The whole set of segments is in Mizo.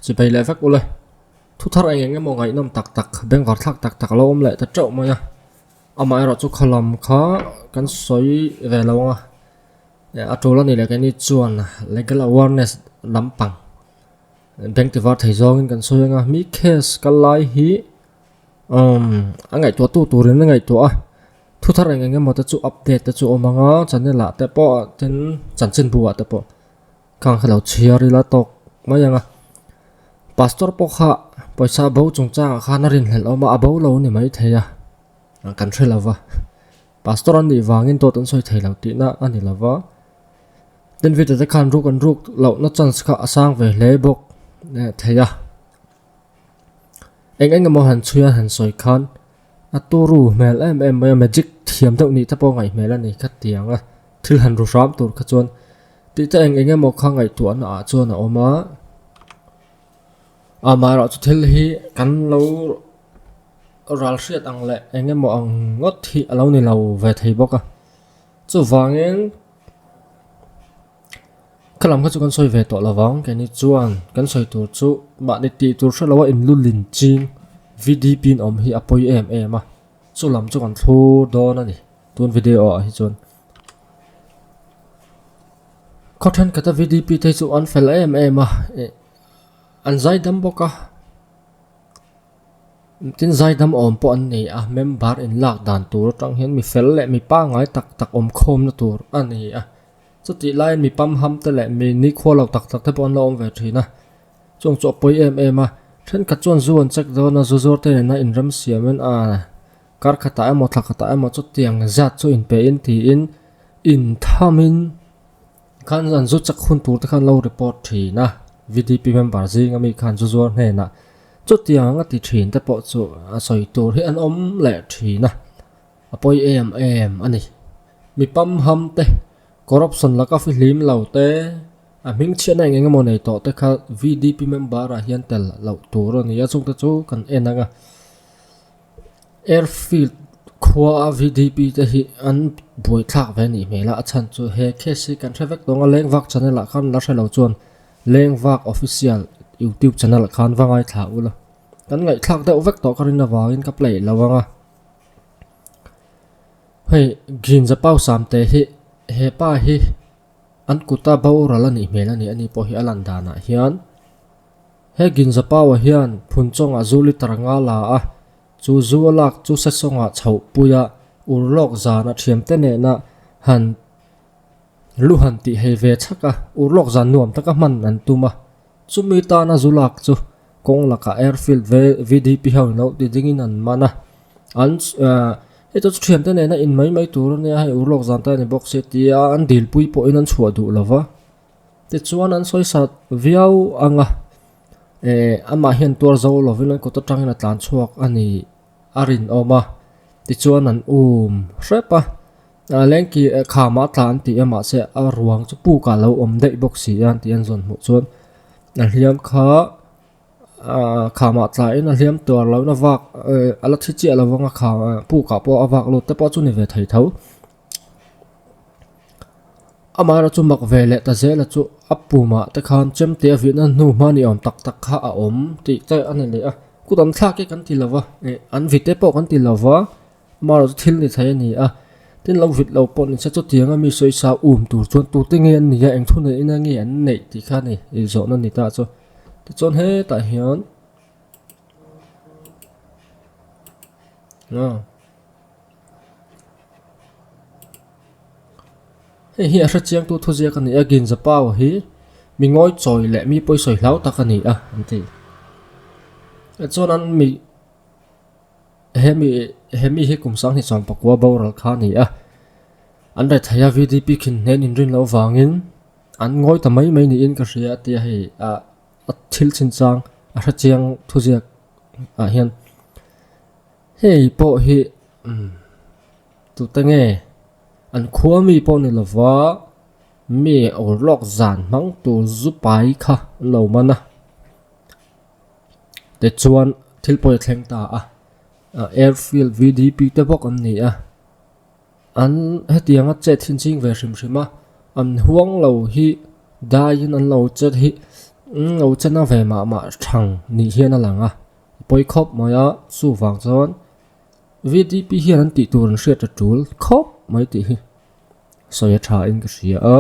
Chipei leh vek ule. Thu thar eng eng emaw ngaihnawm tak tak, bengvar thlak tak tak a lo awm leh ta teuh mai a. Amaherawh chu khalam kha kan sawi ve lo ang a. A tul a nih leh keini chuan legal awareness lampang bank ti var thei zawngin kan sawi ang a. Mi case kal lai hi umm a ngaihtuah tu turin a ngaihtuah a. Thu thar eng eng emaw te chu update te chu a awm ang a, channel ah te pawh tin chanchinbu ah te pawh. Khang kha lo chhiar ila tawk mai ang a, Pastor pawh kha pawisa bo chungchangah khan a rinhlelh awm a, a bo lo ni mai thei a, kan hre lo va, Pastor an nih vangin dawt an sawi thei lo tihna a ni lo va, tin video te khan ruk an ruk lohna chance kha a sang ve hle bawk thei a, eng eng emaw han chhui a han sawi khan a turu hmel em em mai a, magic thiam deuh nih te pawh ngaih hmel a ni kha tiang a, thil han ru hram tur kha chuan. Tih te eng eng emaw kha ngaihtuahna ah chuan a awm a, amaherawh chu thil hi kan lo ral hriat ang leh eng emaw ang ngawt hi a lo ni lo ve thei bawk a, chuvangin kha lam kha chu kan sawi ve tawh lo vang keini chuan kan sawi tur chu mahni tih tur hre loa inlulin ching V_D_P in awm hi a pawi em em a, chu lam chu kan thlur dawn a ni tun video ah hi chuan. Khaw thenkhat a VDP te chu an fel em em a eh an zai dam bawk a tin zai dam awm pawh an ni a member in lak dan tur atang hian mi fel leh mi pangngai tak tak awm khawm na tur a ni a chutih laiin mi pamham te leh mi nikhua lo tak tak te pawh an lo awm ve thin a chung chu a pawi em em a thenkhat chuan zu an check dawn a zu zuar te nena inremsiamin a. Kar khatah emaw thla khatah emaw chutiang zat chu inpehin tiin inthamin khan an zu chak hun tur te khan lo report thin a, VDP member zinga mi khan zu zuar hnenah chutiang anga ti thin te pawh chu a sawi tur hi an awm leh thin a, a pawi em em a ni. Mi pamham te, corruption laka fihlim lo te, a hming chhiatna eng eng emaw nei tawh te kha VDP member ah hian tel loh tur a ni a, chungte chu kan en ang a. Airfield khua a VDP te hi an buai thlak ve anih hmel a, a chhan chu he case hi kan hre vek tawng a Lengvak channel ah khan la hre lo chuan Lengvak official youtube channel ah khan va ngaithla ula kan ngaihthlak deuh vek tawh ka rin avangin ka play lo ang a. Hei Ginza pau samte hi hepa hi an kuta boral anih hmel a ni ani pawh hi a lan danah hian. He Ginza Power hian Phunchawngah zu liter nga la a, chu zu a lak chu Sesawngah chhoh pui a, urlawk zan a thiamte nena han lu han tih hei ve chhak a, urlawk zan nuam taka hman an tum a. Chumi tana zu lak chu kawng lakah Airfield VDP ho in lo ti dingin an man a, an hei chu thiamte nena in mai mai tur a nia, hei urlawk zan te a ni bawk si tia an dilpui pawhin an chhuah duh lo va. Tichuan an sawi sat viau ang a, eh amah hian tuar zo lovin an kut atangin a tlan chhuak a ni a rinawm a, tichuan an um hrep a, lengki kham ah a tla an ti a mahse a ruang chu puk ah a lo awm daih bawk si a tih an zawn hmuh chuan a hliam kha ah kham ah tla in a hliam tuar lo in a vak eh a la thi chiah lo vang a kham puk ah pawh a vak lut te pawh chu ni ve thei tho. Amaherawh chu mak ve leh ta zela chu a pumah te khan chemte a vihna hnu hma ni awm tak tak kha a awm tih te a ni leh a, kut an thlak hi kan ti lo va, eh an vite pawh kan ti lo va, amaherawh chu thil ni thei a ni a, tin lo vit lo pawh ni se chutianga mi sawisa um tur chuan tute nge an nih a, eng thu neih ina nge an neih tih kha a ni ih zawhna ni ta chu, tichuan hetah hian aw. Hei hi a hrechiangtu thuziak a ni a, Ginza Pau hi mi ngawi chawi leh mi pawisawi hlau tak a ni a an ti. Chuan an mi he mi he mi hi kum sanghnih chuan pakua boral kha a ni a, an rethei a VDP khin hnen inrin loh vangin an ngawi ta mai mai niin ka hria a ti a hei ah a thil chinchang a hrechiang thuziak ah hian. Hei pawh hi umm tute nge an khua mi pawh ni lova mi awr lawk zan hmang tur zu pai kha an lo man a tichuan thil pawh a thleng ta a airfield V_D_P te bawk an ni a an hetianga chet hi an ching ve hrim hrim a an huang lo hi daiin an lo chet hi. Umm lo chena ve mah mah thang nih hian a lang a, a pawi khawp mai a, chuvang chuan VDP hian an tih tur an hriat a tul khawp mai tih hi sawi a tha in ka hria a,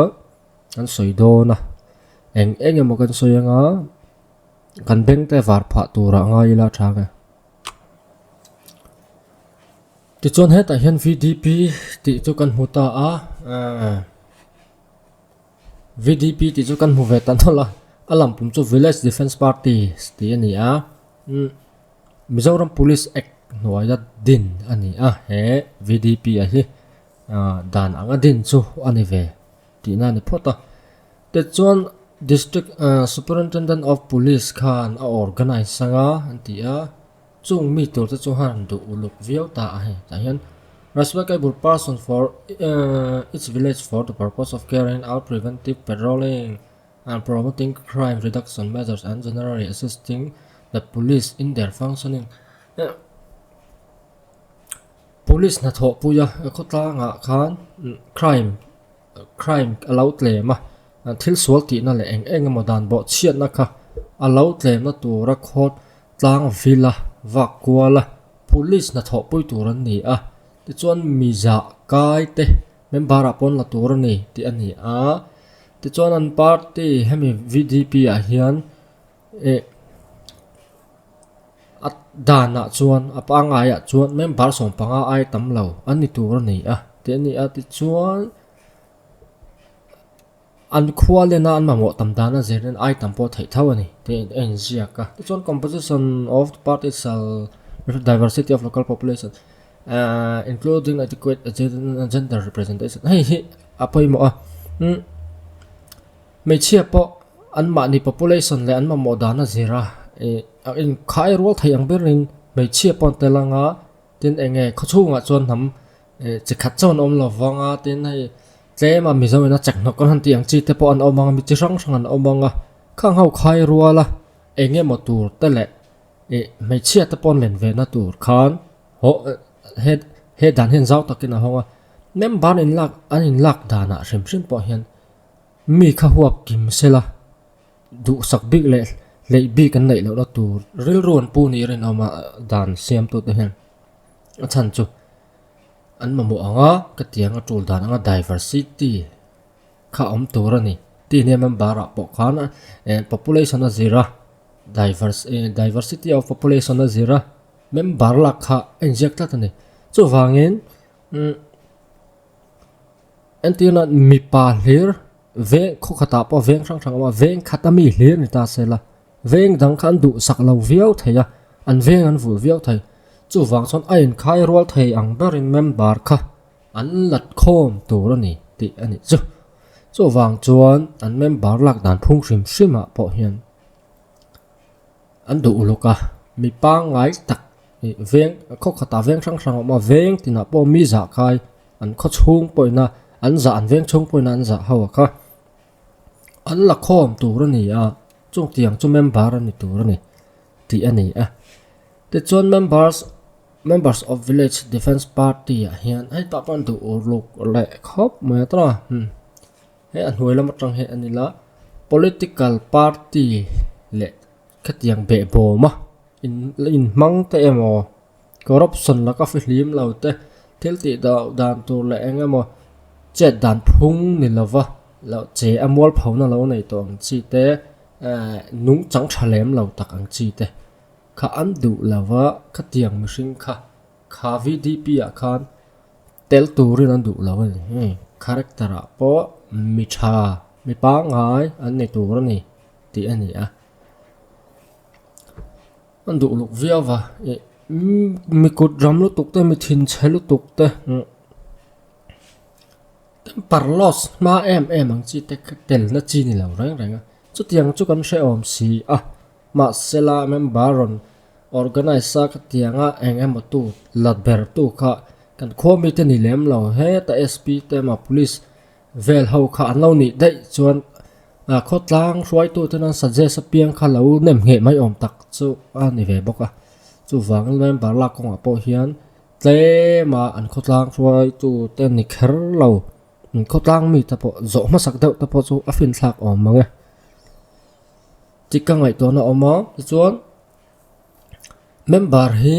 an sawi dawn a, eng eng emaw kan sawi anga kan beng te var phah turah ngai ila a tha ang e. Tichuan hetah hian VDP tih chu kan hmu ta a, ehh. VDP tih chu kan hmu ve ta nawlh a, a lam pum chu Village Defence Party tih a ni a, Mizoram Police Act hnuaia din a ni a, he VDP a hi dan anga din chu a ni ve tihna a ni phawt a. Tichuan District Superintendent of Police khan a organise anga an ti a. Chung mi tur te chu han duh uluk viau ta a hei tah hian Respectable person for each village for the purpose of carrying out preventive patrolling and promoting crime reduction measures and generally assisting the police in their functioning Police hnathawh puia khawtlangah khan crime crime a lo tlem a thil sual tihna leh eng eng emaw dan bawh chhiatna kha a lo tlemna tura khawt Tlang vila vak kuala police hnathawh pui tur an ni a, tichuan mi zah kai te member ah pawn la tur a ni tih a ni a, tichuan an party hemi VDP ah hian eh a danah chuan a pangai ah chuan member sawmpanga ai tam lo an ni tur a ni a tih a ni a, tichuan. An khua lena an mamawh tam dan a zir in ai tam pawh theih tho a ni tih a inziak a. Tichuan composition of the party shall reflect diversity of local population ahh including adequate gender representation hei hi a pawimawh a. Umm hmeichhia pawh an mahni population leh an mamawh dan a zir a ih a inkhai rual thei ang berin hmeichhia pawh an tel anga tin eng nge khawchhungah chuan hnam eh chi khat chuan awm lo vang a tin hei tlem a mizo in a chek hnawk an han tih ang chi te pawh an awm ang a mi chi hrang hrang an awm ang a khang ho khai rual a eng emaw tur te leh ih hmeichhia te pawh an len ve na tur khan haw he he dan hian zau takin a hawng a member in lak an in lak danah hrim hrim pawh hian mi kha huap kim sela duhsak bik leh hleih bik an neih lohna tur rilru an pu nih rinawm a dan siamtu te hian a chhan chu. An mamawh ang a, ka ti ang a tul dan ang a diversity kha a awm tur a ni. Tih nia member ah pawh khan eh population a zir a diverse eh diversity of population a zir a member lak kha a inziak tlat a ni. Chuvangin umm entirna mipa hlir veng khaw khatah pawh veng hrang hrang a awm a veng khat a mi hlir ni ta se la. Veng dang kha an duhsak lo viau thei a, an veng an vulh viau thei. Chuvang chuan a inkhai rual thei ang berin member kha an lat khawm tur a ni tih a nih chu. Chuvang chuan an member lak dan phung hrim hrimah pawh hian an duh uluk a, mi pangngai tak ih veng khaw khatah veng hrang hrang a awm a, veng tinah pawh mi zah khai an khaw chhung pawhin a an zah an veng chhung pawhin a an zah ho a kha. An la khawm tur a ni a, chungtiang chu member a ni tur a ni tih a ni a. Tichuan members members of village defence party ah hian hei tah pawh an duh uluk leh khawp mai a tawng a hmm he a hnuai lam atang hian a ni la political party leh khatiang behbawm a in inhmang te emaw Corruption laka fihlim lo te, thil tih deuh dan tur leh eng emaw chet dan phung ni lova loh che a mualphona lo nei tawh ang chi te, eh nungchang tha lem lo tak ang chi te kha an duh lova khatiang mihring kha kha VDP ah khan tel turin an duh lo a ni. Hei character ah pawh mi tha mi pangngai an ni tur a ni tih a ni a. An duh luk viau va ih mi kut ram lutuk te mi thinchhe lutuk te temper loss hma em em ang chi te kha telna chi ni lo reng reng a chutiang chu kan hrehawm si a mahse la member rawn organise a khatianga eng emaw tu la ber tu kha kan khua mite ni lem lo heta sp te emaw police Vel ho kha an lo nih daih chuan khawtlang hruaitu ten an suggest apiang kha lo nem ngheh mai awm tak chu a ni ve bawk a. Chuvangin member lak kawngah pawh hian tlema an khawtlang hruaitu te ni kher lo, khawtlang mite pawh zawh hmasak deuh te pawh chu a finthlak awm mang e. Tih ka ngaihtuahna a awm a, tichuan member hi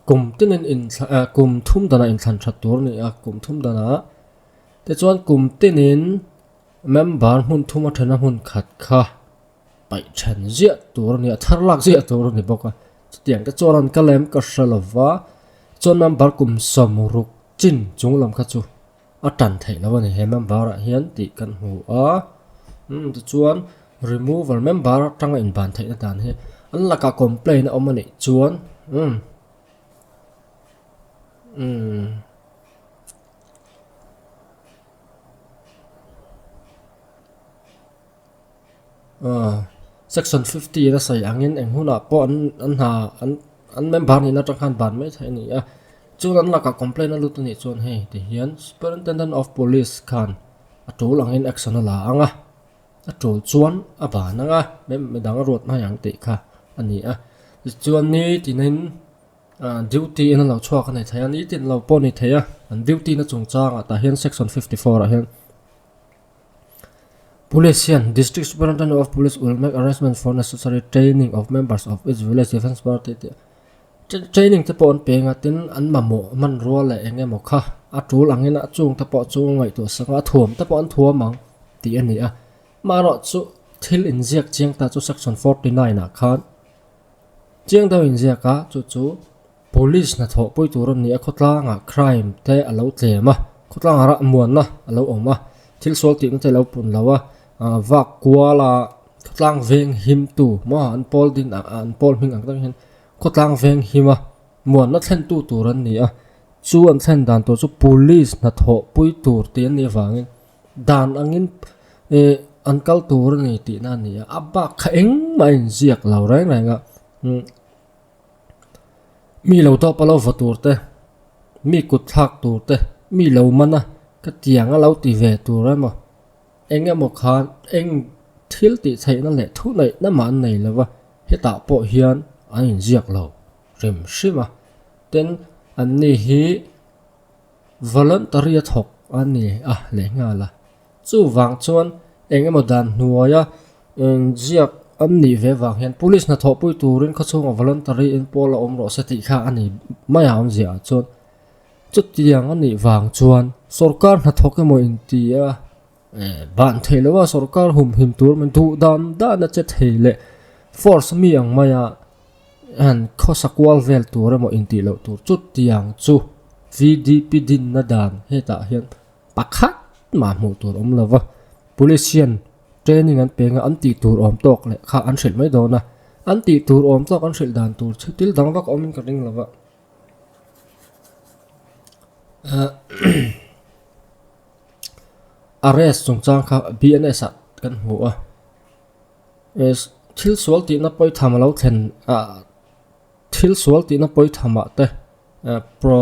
kum tinin inthla eh kum thum danah inthlan that tur a ni a, kum thum danah tichuan kum tinin member hmun thum a thena hmun khat kha paih then ziah tur a ni a, thar lak ziah tur a ni bawk a, chutiang te chuan an kal em ka hre lo va, chuan member kum sawmruk chin chung lam kha chu. A tan theih loh a ni he member ah hian tih kan hmu a umm tichuan removal member atanga inban theihna dan hi an lakah complaint a awm a nih chuan umm umm aw section 50 in a sawi angin eng hunah pawh an an hna an an member nihna atang khan ban mai theih a ni a chuan an lakah complaint a lut a nih chuan hei ti hian superintendent of police khan a tul angin action a la ang a a tul chuan a ban ang a midang a ruat mai ang tih kha a ni a tichuan ni tinin ah duty in a lo chhuak a ni thei a nitin lo pawh a ni thei a an duty na chungchangah tah hian section 54 ah hian. Police hian District Superintendent of Police will make arrangement for necessary training of members of each village defence party tih training te pawh an peng a tin an mamawh hmanrua leh eng emaw kha a tul angin a chung te pawh chu ngaihtuah sak a thuam te pawh an thuam ang tih a ni a amaherawhchu thil inziak chiang ta chu section 49 ah khan chiang deuh inziak a chu chu. Police hnathawh pui tur a ni a, khawtlangah crime te a lo tlem a, khawtlangah rah muanna a lo awm a, thil sual tihna te a lo pun lo a, ah vak kuala khawtlang veng him tu maw an pawl din ah an pawl hming ang tak hian khawtlang veng him a muanna thlen tu tur an ni a, chu an thlen dan tur chu police hnathawh pui tur tih an nih avangin dan angin eh an kal tur a ni tihna a ni a, a bak kha engmah a inziak lo reng reng a umm. Mi lo dawp a lo va tur te, mi kut thlak tur te, mi lo man a ka tiang a lo ti ve tur emaw eng emaw khan eng thil tih theihna leh thu neihna mah an nei lo va, hetah pawh hian an inziak lo hrim hrim a, tin anni hi voluntary a thawk a ni a leh nghal a. Chuvang chuan eng emaw dan hnuaia ziak an nih ve vang hian police hnathawhpui turin khawchhungah voluntary in pawl a awm rawh se tih kha a ni mai a awmzia ah chuan chutiang a nih vang chuan sorkar hnathawk emaw inti a ban theih loh a sorkar humhim tur emaw duh dan dan a che thei leh force mi ang maia han khawsa kual vel tur emaw intih loh tur chutiang chu VDP dinna dan hetah hian. Pakhat mah hmuh tur awm lo va, Police hian training an peng a, an tih tur awm tawk leh kha an hrilh mai dawn a, an tih tur awm tawk an hrilh dan tur chu thil dang vak awmin ka ring lo va. Arrest chungchang kha BNS ah kan hmu a, thil sual tihna pawitham a lo thlen ah thil sual tihna pawithamah te pro.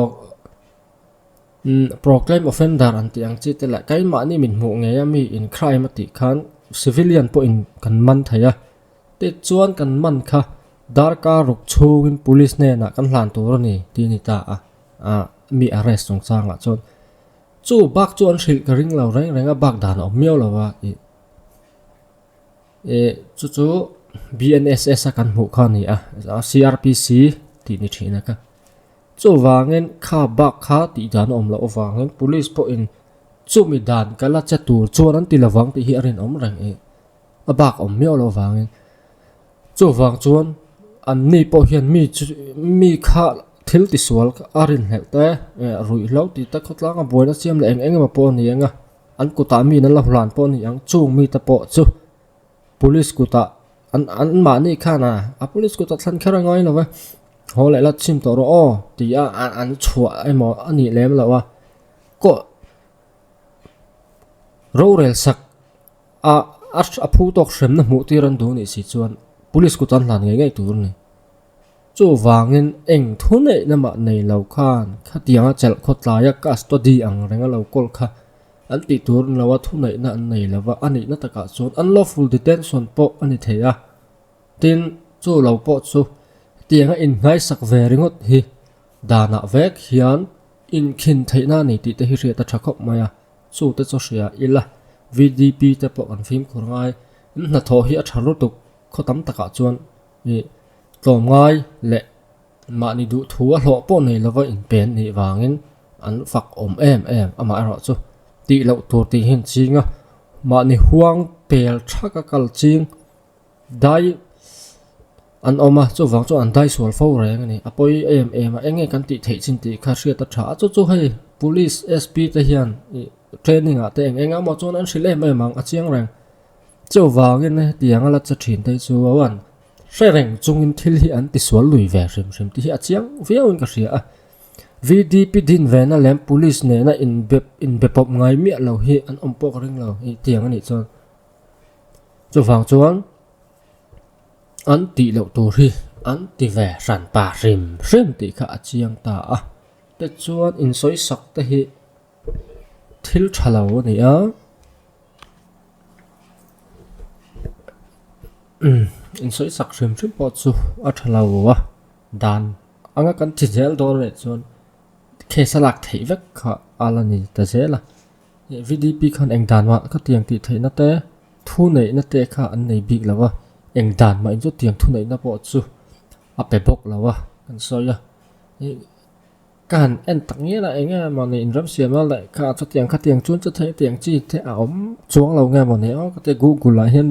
Umm proclaim offender an tih ang chi te leh keimahni min hmuh ngei a mi in crime a tih khan civilian pawhin kan man thei a tichuan kan man kha darkar ruk chhungin police hnenah kan hlan tur a ni tih a ni ta a ah mi arrest chungchangah chuan chu bak chu an hrilh ka ring lo reng reng a bak dan a awm miau lo a ih eh chu chu BNSS a kan hmuh kha a ni a CRPC tih ni thin a kha. Chuvangin kha bak kha tih dan a awm loh avangin police pawhin chumi dan ka la che tur chuan an ti lovang tih hi a rinawm reng i a bak awm miau loh avangin. Chuvang chuan an ni pawh hian mi chu mi kha thil tisual a rinhlelh te eh ruihhlo tih te khawtlanga buaina siam leh eng eng emaw pawh a ni ang a, an kutah mi in an la hlan pawh a ni ang chung mite pawh chu police kutah an an mahni khan a a police kutah thlan kher a ngai lo ve. Haw leh la chim tawh rawh aw ti a an chhuah emaw a nih lem loh a kawh rorel sak a a phu tawk hremna hmuh tir an duh nih si chuan police kut an hlan ngei ngei tur a ni. Chuvangin eng thu neihna mah nei lo khan khatianga chelh khawtlaia custody ang renga lo kawl kha an tih tur a ni lo a thu neihna an nei lo va a nihna takah chuan unlawful detention pawh a ni thei a. Tin, chu lo pawh chu hetianga inhnaisak ve ringawt hi danah vek hian inkhin theihna a ni tih te hi hriat a tha khawp mai a, chu te chu hria ila VDP te pawh kan fimkhur ngai. In hnathawh hi a tha lutuk khaw tam takah chuan ih tlawmngai leh mahni duh thu a hlawh pawh nei lova inpen nih vangin an fak awm em em amaherawh chu tih loh tur tih hi an ching a mahni huang pel thak a kal ching dai an awm a chuvang chuan an dai sual fo reng a ni a pawi em em a eng nge kan tih theih chin tih kha hriat a tha a chu chu hei police SP te hian ih training ah te eng eng emaw chuan an hrilh em em ang a chiang reng chuvangin hetiang a la che thin te chu an hre reng chungin thil hi an tisual lui ve hrim hrim tih hi a chiang viau in ka hria a VDP din ve na lem police nena inbe inbe pawp ngai miah lo hi an awm pawh ka ring lo ih tiang a nih chuan. Chuvang chuan an tih loh tur hi an ti ve hran pa hrim hrim tih kha a chiang ta a. Tichuan insawi sak te hi thil tha lo a ni a. Insawi sak hrim hrim pawh chu a tha lo a. Dan anga kan ti zel dawn leh chuan case a lak theih vek kha a la ni ta zel a. VDP khan eng dan mah ka tiang tih theihna te, thu neihna te kha an nei bik lo a, eng dan mah in chu tiang thu neihna pawh chu a pe bawk lo a kan sawi a. Ka han en tak ngial a eng nge mawni inramsiam a leh kha chutiang khatiang chuan chu thei tiang chi te a awm chuang lo nge mawni aw ka tia google ah hian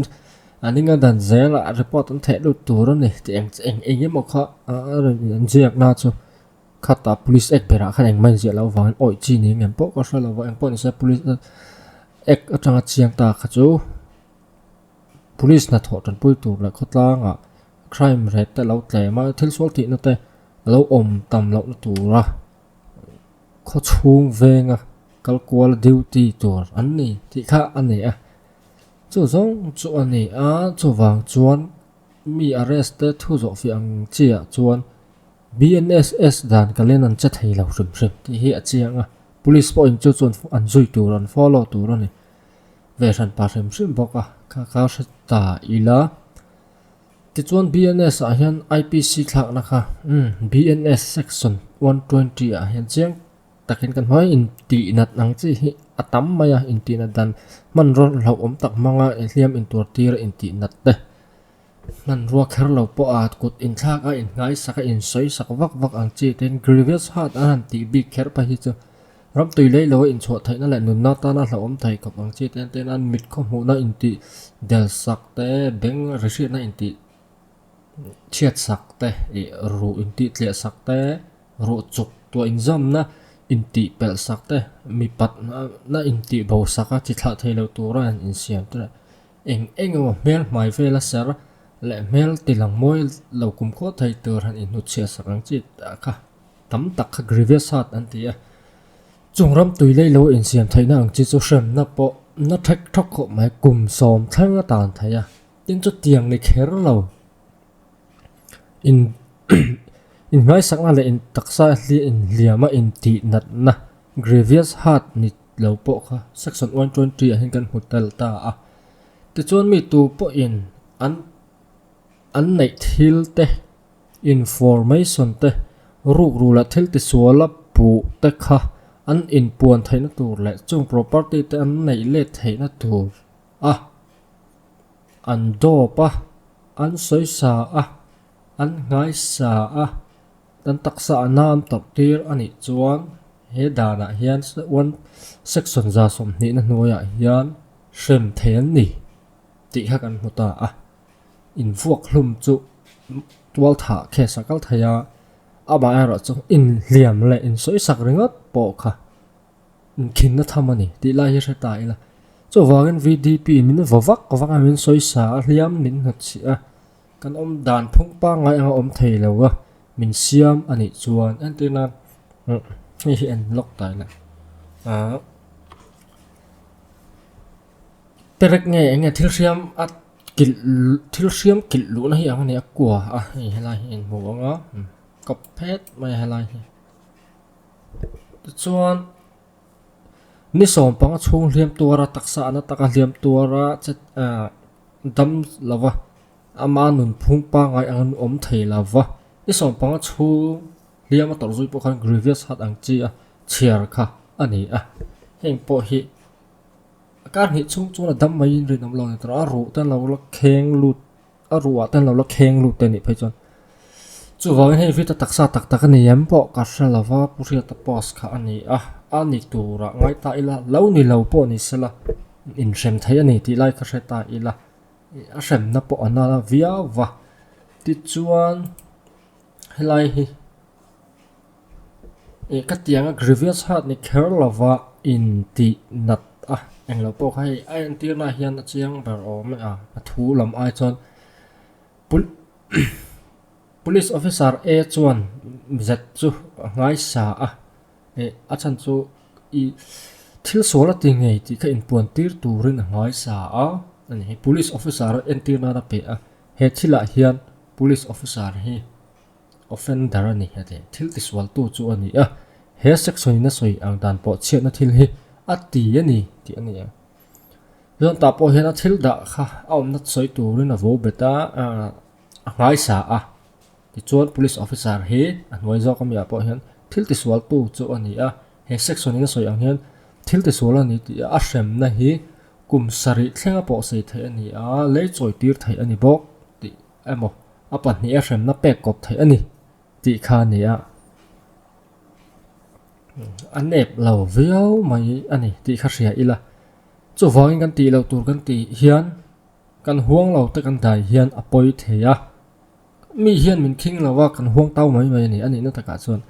an inga dan zel a report an theh lut tur a ni tih eng eng eng emaw kha a rawn an ziak na chu. Khatah police act berah khan engmah inziah loh avangin awih chi ni ngem pawh ka hre lo va, engpawh nise police act atanga chiang ta kha chu police hnathawh tanpui tur leh khawtlangah crime rate te lo tlem a, thil sual tihna te a lo awm tam lohna tura khaw chhung venga kal kual duty tur an ni tih kha a ni a, chu zawng chu a ni a, chuvang chuan mi arrest te thu zawh fiah ang chi ah chuan. BNSS dan kalin an che thei lo hrim hrim tih hi a chiang a, Police pawhin chu chuan an zui tur, an follow tur a ni ve hran pa hrim hrim bawk a, kha kha hre ta ila. Tichuan BNS ah hian IPC thlakna kha umm BNS section 120 ah hian chiang takin kan hmu a, intihnat ang chi hi a tam mai a, intihnat dan hmanraw hlauhawm tak hmanga hliam intuar tir a intihnat te. Hmanrua kher lo pawh a kut inthlak a inhngai sak a insawi sak vak vak ang chi tin grievous hurt an han tih bik kher phei hi chu ram tui lei lo a inchhuah theihna leh nunna tana hlauhawm thei khawp ang chi te ten an mit khaw hmuhna intih del sak te beng ri hriatna intih chhiat sak te ih ruh intih tliah sak te ruh chuk tuah inzamna intih pelh sak te mipat na intih bo sak a chi thlah thei lo tura insiam te leh. Eng eng emaw hmel hmai vela ser leh hmel ti lang mawi lo kum khaw thei tur han inhnutchhiah sak ang chi ah kha tam tak kha grievous hurt an ti a. Chung ram tui lei lo insiam theihna ang chi chu hremna pawh na thek thawk khawp mai kum sawm thleng a tan thei a. Tin chutiang ni kher lo in inhmaisakna leh in taksa inhliama intihnatna grievous hurt ni lo pawh kha section 120 ah hian kan hmu tel ta a tichuan mi tu pawhin an an neih thil te information te rukru leh thil tisuala puh te kha an inpuan theihna tur leh chung property te an neih let theihna tur a an dawp a an sawi sa a an nghai sa a. Kan taksa a nam tawrh tir a nih chuan he danah hian one section 120 na hnuaiah hian hrem thei an ni tih kha kan hmu ta a. Invuak hlum chu tual thah case a kal thei a, amaherawh chu inhliam leh insawisak ringawt pawh kha inkhinna tham a ni tih lai hi hre ta ila. Chuvangin VDP min vaw vak vak a, min sawisa a, hliam min hnawtchhih a. Kan awm dan phung pangngai anga awm thei lo a, min siam a nih chuan entir nan hei hi en lawk ta ila ah perek nge eng nge thil hriam a kilh thil hriam kilh luhna hi ang a ni a kua a hei helai hi in hmu ang a kawp phet mai a helai hi tichuan ni sawm panga chhung hliam tuara taksa a na taka hliam tuara che ah. Dam lo va, ama nunphung pangngai ang an awm thei lo va. I sawmpanga chhung hliam a tawrh zui pawh khan grievous hurt ang chi a chhiar kha a ni a. Heng pawh hi Kar hnih chhung chuan a dam maiin rinawm lo a ni tawh a, a ruh te an lo la kheng lut a ruh ah te an lo la kheng lut te a nih phei chuan chuvangin hei vita taksa tak tak a ni em pawh ka hre lo va Pu Hriata post kha a ni a, a ni turah ngai ta ila lo ni lo pawh ni sela inhrem theih a ni tih lai kha hre ta ila a hremna pawh a na viau va tichuan helai hi. Ih ka tiang a grievous hurt ni kher lova intih nat a englo pawh kha hei a entir na hian a chiang ber awm e a a thu lam ai chuan police officer A chuan Z chu a nghaisa a ih a chhan chu ih thil sual a ti ngei tih kha inpuan tir turin a nghaisa a ani hi police officer a entir nan a pe a he thilah hian police officer hi. Offender a ni a ti. Thil tisualtu chu a ni a, he section in a sawi ang dan pawh chhiatna thil hi a ti a ni tih a ni a. Chuan tah pawh hian a thil dah kha a awmna sawi turin a vo bet a, a nghaisa a. Tichuan police officer hi a hnuai zawk ami ah pawh hian thil tisualtu chu a ni a, he section in a sawi ang hian thil tisual a ni tih a hremna hi kum sarih thlenga pawh sawi theih a ni a, lei chawi tir theih a ni bawk tih emaw a pahniha hremna pek kawp theih a ni tih kha a ni a, a nep lo viau mai a ni tih kha hria ila, chuvangin kan tih loh tur kan tih hian kan huang lo te kan dai hian a pawi thei a, mi hian min khing lo a kan huang tau mai mai a ni a nihna takah chuan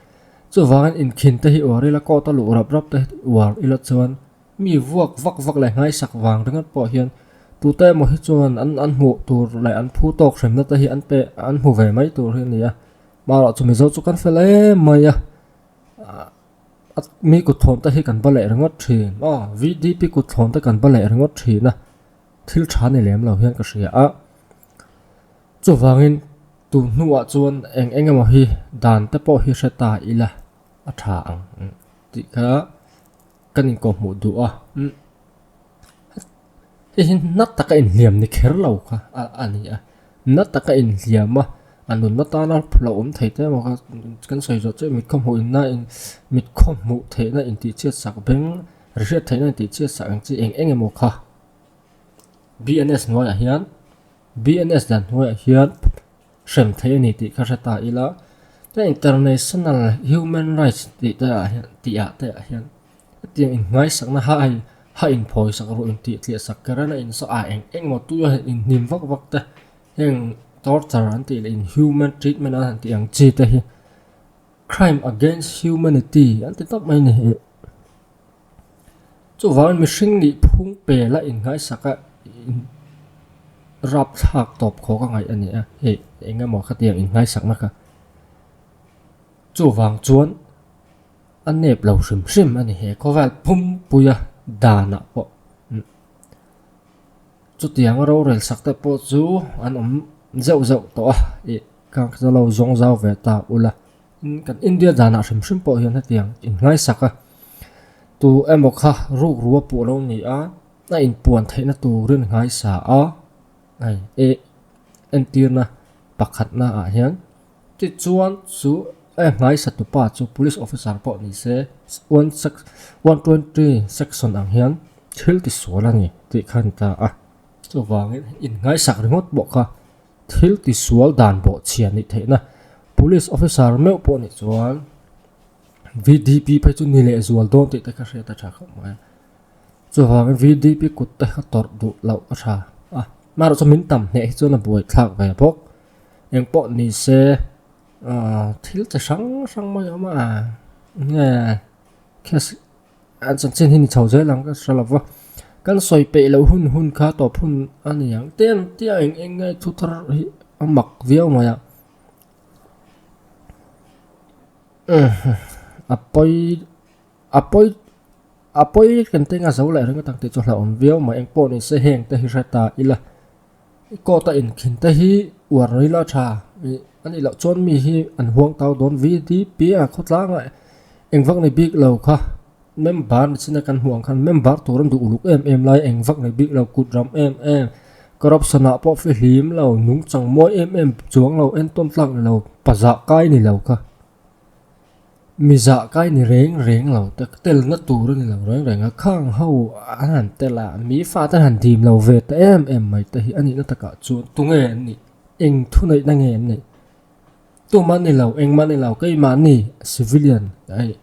chuvangin inkhin te hi uar ila court a luh rap rap te uar ila chuan. Mi vuak vak vak leh nghaisak vang ringawt pawh hian tute emaw hi chuan an an hmuh tur leh an phu tawk hremna te hi an pe an hmu ve mai tur hi a ni a. Marawh chu Mizo chu kan fel em mai a, a mi kut thlawn te hi kan ba leh ringawt thin aw VDP kut thlawn te kan ba leh ringawt thin a, thil tha ni lem lo hian ka hria a. Chuvangin tun hnuah chuan eng eng emaw hi dan te pawh hi hre ta ila a tha ang tih kha. Kan inkawhhmuh duh a, umm hei hi na taka inhliam ni kher lo kha a ni a, na taka inhliam a, a nunna tana lo awm thei te emaw kha kan sawi zawh chiah mit khawhmuh inna in mit khawhmuh theihna intih chhiat sak beng ri hriat theihna intih chhiat sak ang chi eng eng emaw kha BNS hnuaiah hian BNS dan hnuaiah hian hrem theih a ni tih kha hre ta ila chuan international human rights tih te ah hian tih ah te ah hian hetiang inhmaisakna ha a ha inphawisak ruh intih tliah sak kher a insaw ah eng eng emaw tui a inhnim vak vak te heng torture an tih leh inhuman treatment an han tih ang chi te hi crime against humanity an ti tawp mai a ni. Chuvangin mihring nih phung pela inngaisak a rapthlak tawp khawk a ngaih a ni a, hei eng emaw khatiang inngaisakna kha. Chuvang chuan a nep lo hrim hrim a ni he khawvel pumpuia danah pawh chutianga rorel sak te pawh chu an awm zeuh zeuh tawh a, ih ka lo zawng zau ve ta ula. Kan India danah hrim hrim pawh hian hetiang inngaisak a, tu emaw kha rukru a puh lo ni a, a inpuan theihna turin nghaisa a, hei e entirna pakhatna ah hian tichuan chu e nghaisa tupa chu police officer pawh ni se one sec 120 section ang hian thil tisual a ni tih kha a ni ta a, chuvangin inngaisak ringawt pawh kha. Thil tisual dan bawh chhia nih theihna Police officer meuh pawh nih chuan VDP phei chu ni leh zual dawn tih te kha hriat a tha khawp mai a. Chuvangin VDP kut te kha tawrh duh loh a tha a, amaherawhchu chu min tam hneh hi chuan a buai thlak ve bawk. Eng pawh ni se aaa thil chi hrang hrang mai a awm a, nge case An chanchin hi ni chho zel ang ka hre lo va, kan sawi peih loh hun hun kha tawp hun a ni ang tia tia eng eng nge thu thar hi a mak viau mai a, a pawi a pawi a pawi kan teng a zo leh ringawt ang tih chu hlauhawm viau mai eng pawh ni se heng te hi hre ta ila. Court a inkhin te hi uar ril a tha ih a nih loh chuan mi hi an huang tau dawn VDP a khawtlanga engvak nei bik lo kha member ni chin a kan hmuh ang khan member tur an duh uluk em em lai engvak nei bik lo kut ram em em corruption ah pawh fihlim lo nungchang mawi em em chuang lo entawn tlak ni lo pazah kai ni lo kha. Mi zah kai ni reng reng lo te telna tur a ni lo reng reng a, khang ho an han tel a, mi fate an han dim lo ve ta em em mai te hi a nihna takah chuan tunge an nih, eng thuneihna nge an neih? Tumah ni lo, engmah ni lo, keimahni civilian hei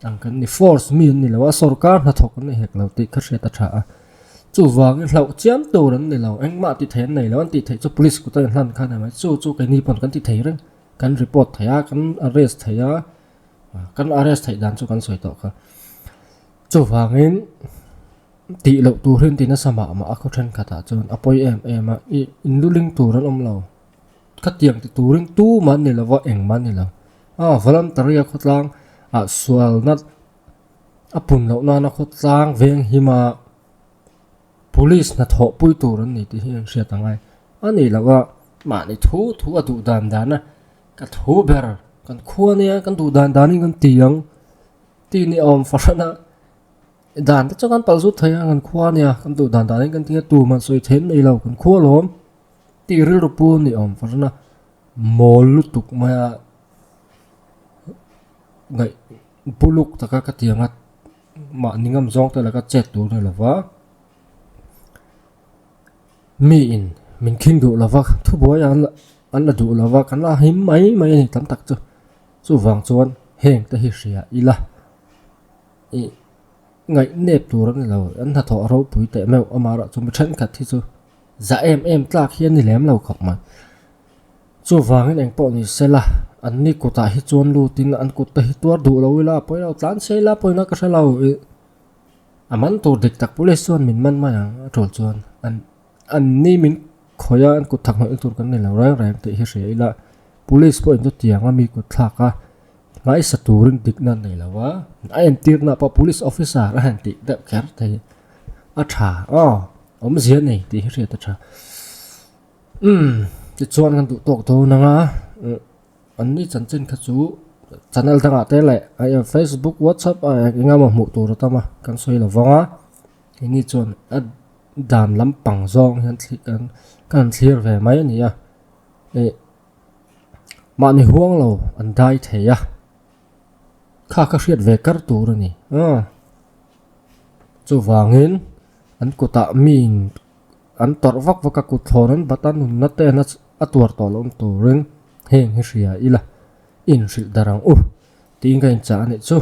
ang kan ni, force mi an ni lo a, sorkar hnathawk an ni hek lo tih kha hriat a tha a, chuvangin hlauh chiam tur an ni lo, engmah tih theih an nei lo, an tih theih chu police kut a inhlan kha a ni mai, chu chu keini pawn kan ti thei reng. Kan report thei a, kan arrest thei a, kan arrest theih dan chu kan sawi tawh kha. Chuvangin tih loh tur hi an ti nasa mah mah a khaw thenkhatah chuan a pawi em em a, ih inluling tur an awm lo. Khatiang ti turin tumah an ni lo va, engmah an ni lo. A voluntary a khawtlang ah sualna a pun loh nana khawtlang veng him a. Police hnathawh pui tur an ni tih hi an hriat ang ai. A nih loh a, mahni thu thu a duh dan dan a, ka thu ber kan khua nia kan duh dan danin kan ti ang tih ni awm fahran a, dan te chu kan palh zut thei a kan khua nia kan duh dan danin kan ti a, tumah sawi theih an nei lo kan khua lawm tih rilru pu ni awm fahran a, mawl lutuk mai a ngaih buluk taka ka ti ang a. Mahni ngam zawng te laka chet tur ni lova, mi in min khing duh lova, thubuai an an la duh lova, kan la him mai mai a ni tam tak chu. Chuvang chuan heng te hi hria ila ih ngaih nep tur a ni lo, an hnathawh a ropui teh meuh amaherawh chu mi thenkhat hi chu za em em tlak hi a ni lem lo khawp mai. Chuvangin eng pawh ni sela, anni kutah hi chuan lutin an kut te hi tuar duh lo ila, pawi lo tlan se ila pawina ka hre lo ih a man tur dik tak police chuan min man mai ang a tul chuan an anni min khawih a an kut thak hnawih tur kan ni lo reng reng tih hi hria ila police pawhin chutiang a mi kut thlak a hmaisa turin dikna an nei lo a a entirna pawh police officer a han tih deuh kher thei a tha aw awmzia nei tih hi hriat a tha. Umm tichuan kan duh tawk dawn ang a an ni chanchin kha chu channel dangah te leh facebook whatsapp ah eng emaw hmuh tur a tam a kan sawi lo vang a keini chuan a dan lampang zawng hian thli kan kan thlir ve mai a ni a ih mahni huang lo an dai thei a kha ka hriat ve kar tur a ni aw chuvangin an kutah mi in. An tawrh vak vak a kut thlawn an bat a nunna te an a tuar tawh loh turin heng hi hria ila inhrilh dar ang u tiin ka inchah a nih chu.